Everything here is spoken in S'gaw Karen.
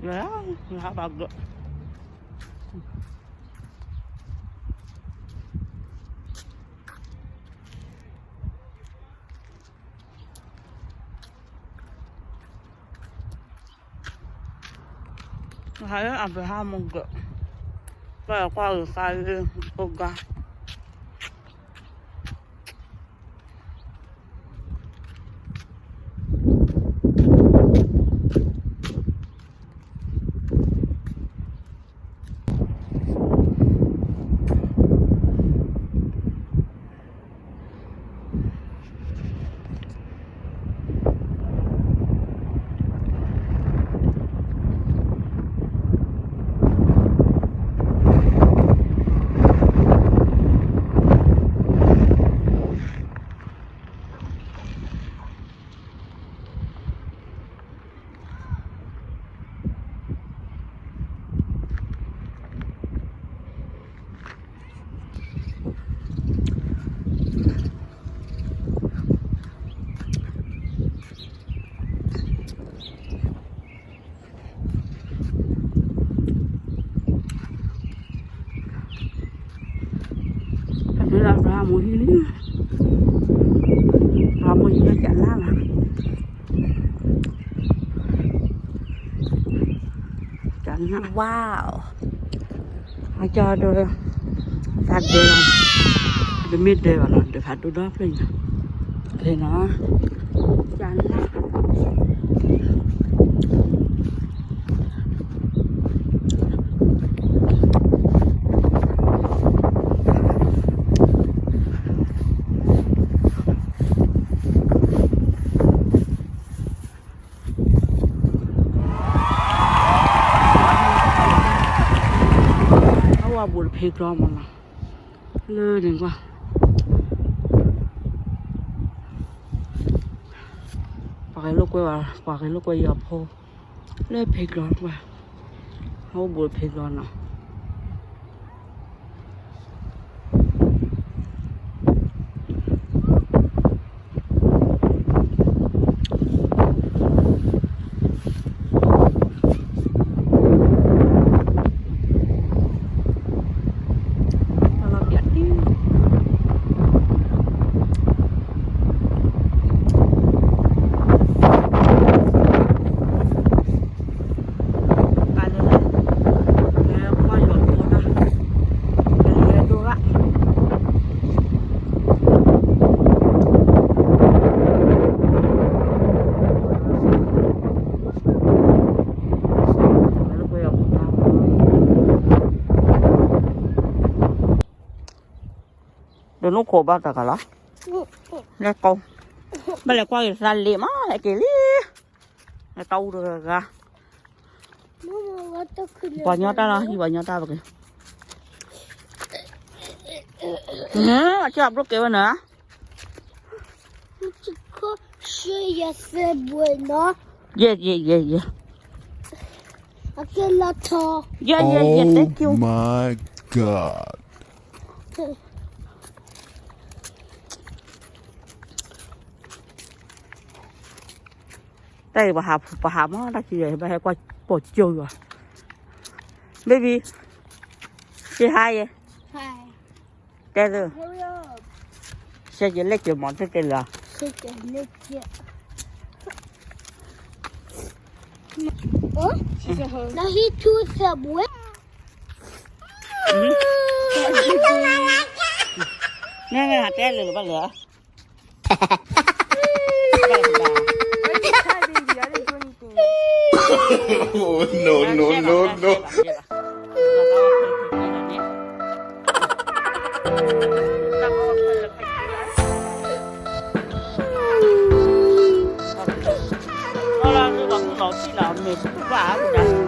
လၢ လၢဘၣ်ဂၢၢ် ဟးလၢအဘရဟၣ်မုၢ်ဂၢၢ် ပှၤကွၢ်ဂ့ၤသးလၢဖိဂၤ အဘရၤမူဟံၣ်လံ, အဘရၤမူဟံၣ်လၢကနၣ်လီၤ. ကနၣ်, wow, အကၢ်ဒီး သးဒဲးလီၤ, တမ့ၢ်ဒဲးဘၣ်နီၤ, ဒဲးဖးဒိၣ်ဒီဖျၢၣ်ညါ, ဖဲနီၤ, ကနၣ် အဝဲဘူးတဖဲကျီမးနီၤ, လၢန့ၣ်ကွၢ်, ပှၤဂဲၤလိာ်ကွဲ, ပှၤဂဲၤလိာ်ကွဲယီၤဖိ, လၢဖဲကျီကွၢ်, အဝဲဘူးတဖဲကျီနီၤ. ဒီးနအိၣ်ခိးဘၣ်တၢ်ကလီၤ, လဲၤကိး, ဘၣ်လဲၤကွၢ်က့ၤသးလ့မး ဟဲက့ၤလံ, လဲၤတၢ်အူတဂၤဂၤ, ပှၤညီတၢ်လီၤ, ဟံးပှၤညီတၢ်ပက့ၤ, အကၢ်ဘျိကဲဝဲနၤ Yes, yes, yes, yes. Okay, Lotto. Yeah, yeah, yeah, thank you. Oh my God. တၢ်အံၤ ပဟးမး တၢ်ခံဂၤ ဘၣ်ဟဲကွၢ်ပိာ်ကၠိယွၤ, baby, say hi. Hi. တဲသ့, ဆဲးကလဲၢ်က့ၤမး တဲတဲလီၤ, ဆဲးကလဲၢ်က့ၤ, နဟံးထူသဘွဲ, နဲနဲ တဲလၢၤဘၣ်လၢၤ Oh, no, no, no, no. လီၤလၢပှၤမုၣ်လီၤထံၣ်လီၤ မ့ၢ်ပှၤအါ